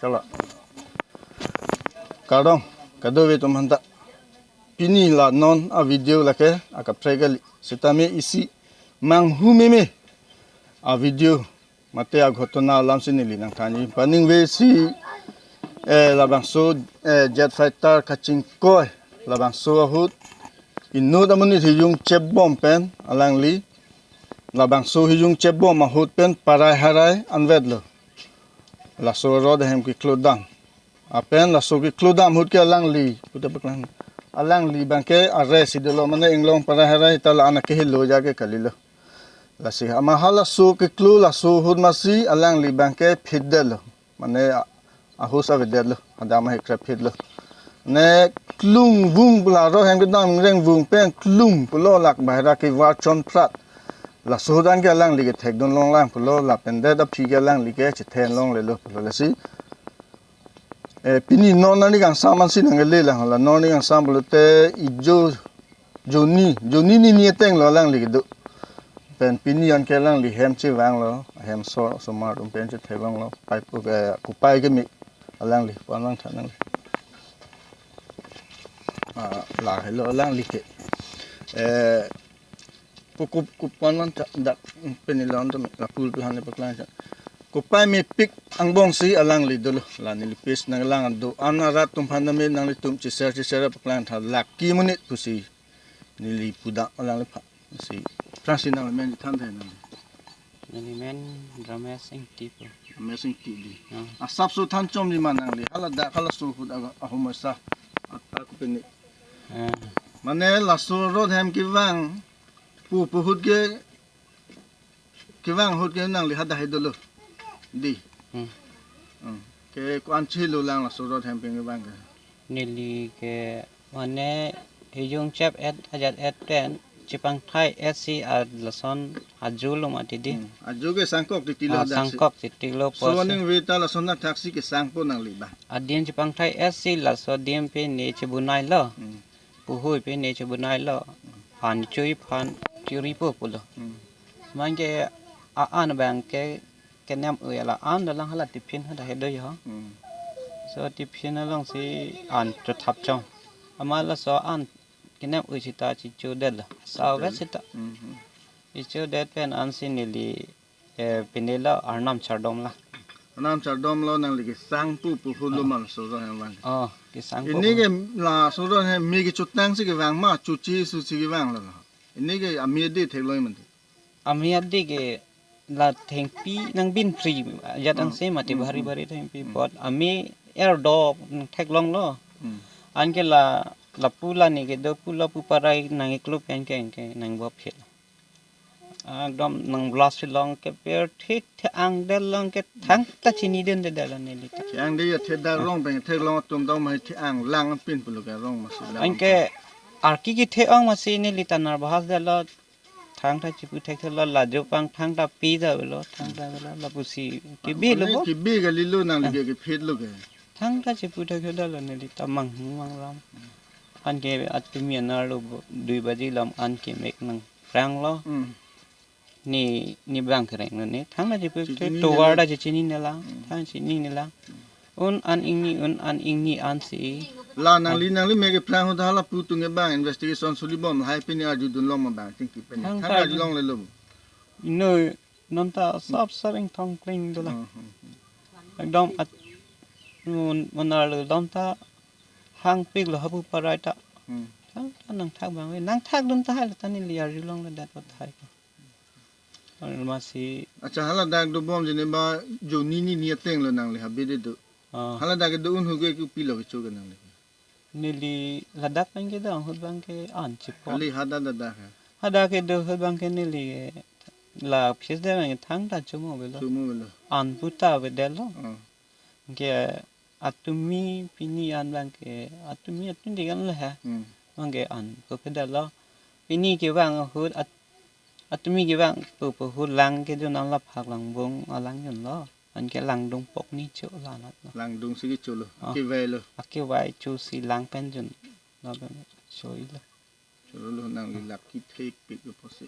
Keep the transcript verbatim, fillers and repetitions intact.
Kala. Kardom, kadokave atum aphanta. Pini la non a-video lake akaprek kali. Sitame isi manghu meme a-video mate aghotona alam si neli nangthanji. Paningve si, eh, labangso, eh, jet fighter kachingkoi labangso ahut inut amonit hijung chepbom pen alangli labangso hijung chepbom ahut pen parai harai anvetlo. Laso rod ahem keklodam. Lapen laso keklodam ahut ke alangli, pute paklang. Alangli abangke arrest si dolo, mane inglong parai harai ta la-an akehelo aja ke kalilo. Lasi ama halaso keklo laso ahut masi alangli abangke phitdetlo. Mane a-, ahus avedetlo. Hadak ma hekrep phitlo. Ne klung vung pu la rod ahem kedam ingreng vung pen klung pulo, lak bahira kevar chonphrat. Laso ahut anke alangli kethekdun longlang pulo, lapen det aphi ke alangli ke chethen longlelo pulo. Lasi, eh, pini non arni kangsam ansi nangkele lang, la non arni kangsam pulote ijo joni, joni nini ateng lo alangli kedo. Pen pini anke alangli hem chevanglo, hem so, osomar atum pen chetheklonglo, pai pu ke, kopai keme alangli, pu-an vangtha nangli. Ah, la helo alangli ke. Eh, pu kup, kup pu-an vangtha dak, pini lon atum, la pul pu han le paklang tha. Kopai mepik angbong si alangli dolo, la neli page nanglang do-an arat atum aphan tame nanglitum che-share che-share paklang tha, laki monit pusi neli pudam alangliphan. Si, aphrangsi nangli men than thai nangli. Neli men Ramesh Ingti pu. Ramesh Ingti dei. Ya. Asapso than chomji ma nangli? Haladak halaso ahut aga ahomasa. Ata ko pini. Eh. Mane laso rod ahem kevang pu pu ahut ke, kevang ahut ke nangli hadak he dolo dei. Hmm. Hmm. Ke ko-an chelo lang laso rod ahem pen kevang ke? Neli ke mane hijung chep-et ajat-et pen chepangthai-et si a lason ajo lo mati dei. Hmm. Ajo ke sangkok titi lo. Ah, hadak si. Sangkok titi lo. So pusi ningve ta lason thakthak si kesangpo nangli ba? Adim chepangthai-et si laso adim pine chebunailo. Hmm. Puhui pine chebunailo. Phan chui phan chiripo pulo. Hmm. Mane ke a-an abangke kenem-ui la-an dolang, hala tiffin hadak he do jo. Hmm. So tiffin along si an chothap chong. Ama laso an kenem-ui sita chichodetlo. Savet sita. Hmm, hmm. Chichodet pen ansi neli, eh, pine lo arnam chardom la. Arnam chardom lo nangli kesangpo pu ahut lo ma laso rod ahem vang? Oh, kesangpo. Pini ke laso rod ahem me kechotang si kevang ma, choche su si kevanglo? Pini ke ame adi theklong mati? Ame adi ke la thengpi nangbin pri, ajat angse mati, hmm, bhari, hmm, bhari thengpi, hmm, apot ame erdo theklonglo. Hmm. Anke la, lapu la ne kedo pu lapu parai nangkeklo pen ke, ke nang bop phit. Ekdom nang blast long ke per thi the-ang det long ke thangta chinidunde det lo neli ta. Thi-ang de ya, the dak rong pen theklong atum dong ma thi-ang lang pin pulo ke rong masi lang. Anke arki kethe-ong masi neli ta nervous det lo. Thangta chipu thekthelo, la jopang thangta pi ta avelo, thangta avelo, lapusi kebi lo. Ani bo kebi kalilo, nangli ke kephit lo ke. Thangta chipu thekthelo neli ta manghumang lam. Anke atumi anerlo bo, dui baji lam anke mek nangpranglo. Hmm. Ne, ne bang kereng lo ne. Thangta chipu chechinine tovar lo. Da chechinine lang. Hmm. Thang chinine lang. Un an ingni, un an ingni ansi. La nangli, nangli mek keprang ahut hala pu atum ke bang investigation suli bom lahai pini arjudun long ma bang tingki pini. Thang thang ta arjulonglelo. Ino non ta sap sap ingthong kling dolang. Hmm, hmm, hmm. Ekdom at, mon, monar lo dom ta hangpiklo hapu parai ta. Hmm. Thangta nangthak bang ave. Nangthakdun tahai lo ta neli arjulongledet tahai ko. Armasi. Accha, haladak dobom jine ba joni nini ateng lo nangli habe de do. Ah. Haladak kedo un ahut ke kopilo kecho ke nangli? Neli ladak pen kedo ahut abangke an chepo. Kali hadak, hadak, hadak. Hadak kedo ahut abangke neli ke la phis de abangke thangta chomo avelo. Chomo avelo. An puta avedetlo. Ah. Ke atumi pini an abangke, atumi atumi degan le ha. Hmm. Abangke an ko phedetlo. Pini kevang ahut at-, atumi kevang pu pu ahut lang kejun an laphak langbung alang junlo. Anke langdung pok ni cho la anat lo. Langdung si kecho lo. Ah. Akevai lo. Akevai chosi lang pen jun. La pen choi lo. Cholo lo, nangli laki thekpik lo pusi.